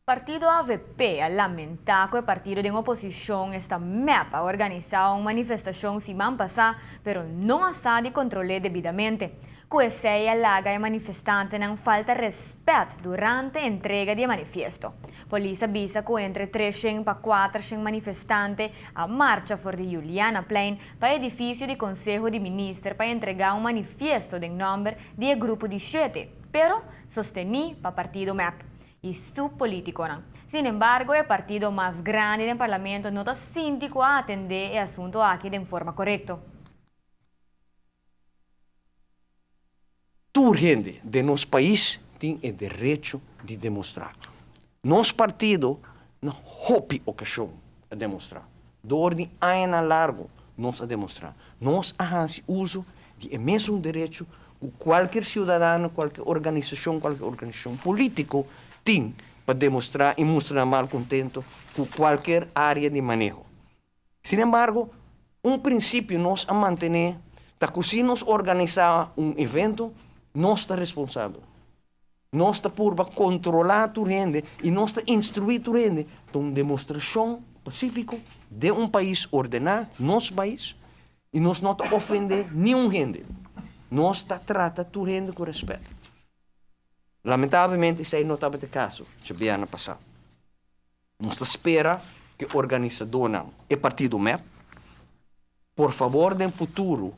Partido avp a lamenta cu e partido den oposicion esta mep a organisa un manifestacion siman pasa pero no a sa di controle debidamente. Cu esey a laga e manifestantenan falta respet durante entrega di e manifiesto. Polis a bisa cu entre 300 pa 400 manifestante a marcha for di Julianaplein pa edificio di Conseho di Minister pa entrega un manifiesto den nomber di e grupo di shete, pero sosteni pa partido mep y su politiconan. Sin embargo, e partido mas grandi den Parlamento no ta sinti cu a atende e asunto aki den forma corecto. Tur hende den nos pais tin e derecho di demostrá. Nos partido na hopi okashon a demostrá. Dor di añanan largu nos a demostrá. Nos a hasi uso di e mesun derecho ku kualker siudadano, kualker organisashon, kualker organisashon polítiko tin pa demostrá i mustra nan malkontento ku kualker área di maneho. Sinembargo, un prinsipio nos a mantené ta ku si nos organisá un evento, nos ta responsabel. Nos ta purba kontrolá tur hende i nos ta instruí tur hende ta un demostrashon pasífiko den un pais ordená, nos pais, i nos no ta ofendé niun hende. Nos ta trata tur hende ku rèspèt. Lamentablemente esei no tabata e kaso djabièrnè pasá. Nos ta spera ku e organisadónan, e partido mep, por fabor den futuro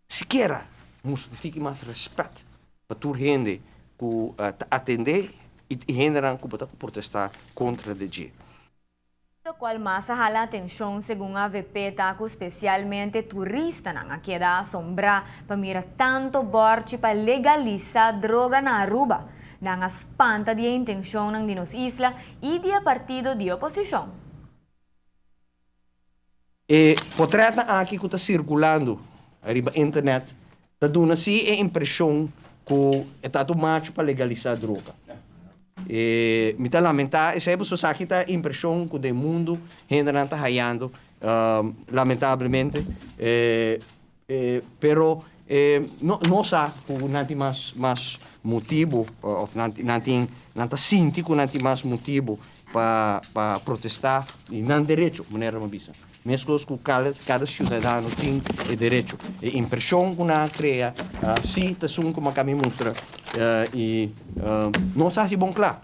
sikiera mustra un tiki mas rèspèt pa tur hende ku ta atendé i hendenan ku bo ta protestá kontra di dje. Locual mas a hala atencion segun avp ta cu specialmente turistanan a keda asombrá pa mira tanto borchi pa legalisa droga na Aruba. Nan a spanta di e intencionnan di nos isla y di e partido di oposicion. E potretnan aki ku ta sirkulando riba internet ta duna si e impreshon ku e ta tur machu pa legalisá droga. E mi ta lamentá esei pasobra esaki ta impreshon ku den mundu hendenan ta hayando lamentablemente. Pero no no sa ku nan tin mas mas motibu òf nan nan tin nan ta sinti ku nan tin mas motibu pa pa protestá di nan derecho manera mi a bisa. Meskos ku kada kada siudadano tin e derecho. E impreshon ku nan a krea si ta esun ku mi a kaba mustra i nos a hasi bon kla.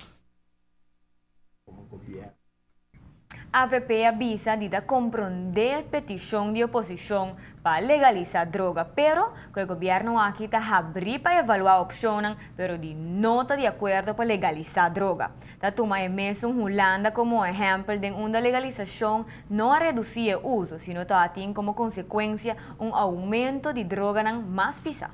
Avp a bisa di ta komprondé petishon di oposishon pa legalisá droga, pero ku e gobièrnu aki ta habrí pa evaluá opshonnan, pero di no ta di akuerdo pa legalisá droga. Ta tuma e mesun Hulanda komo ehèmpel den unda legalisashon no a redusí e uso, sino ta tin komo konsekuensia un oumento di droganan mas pisá.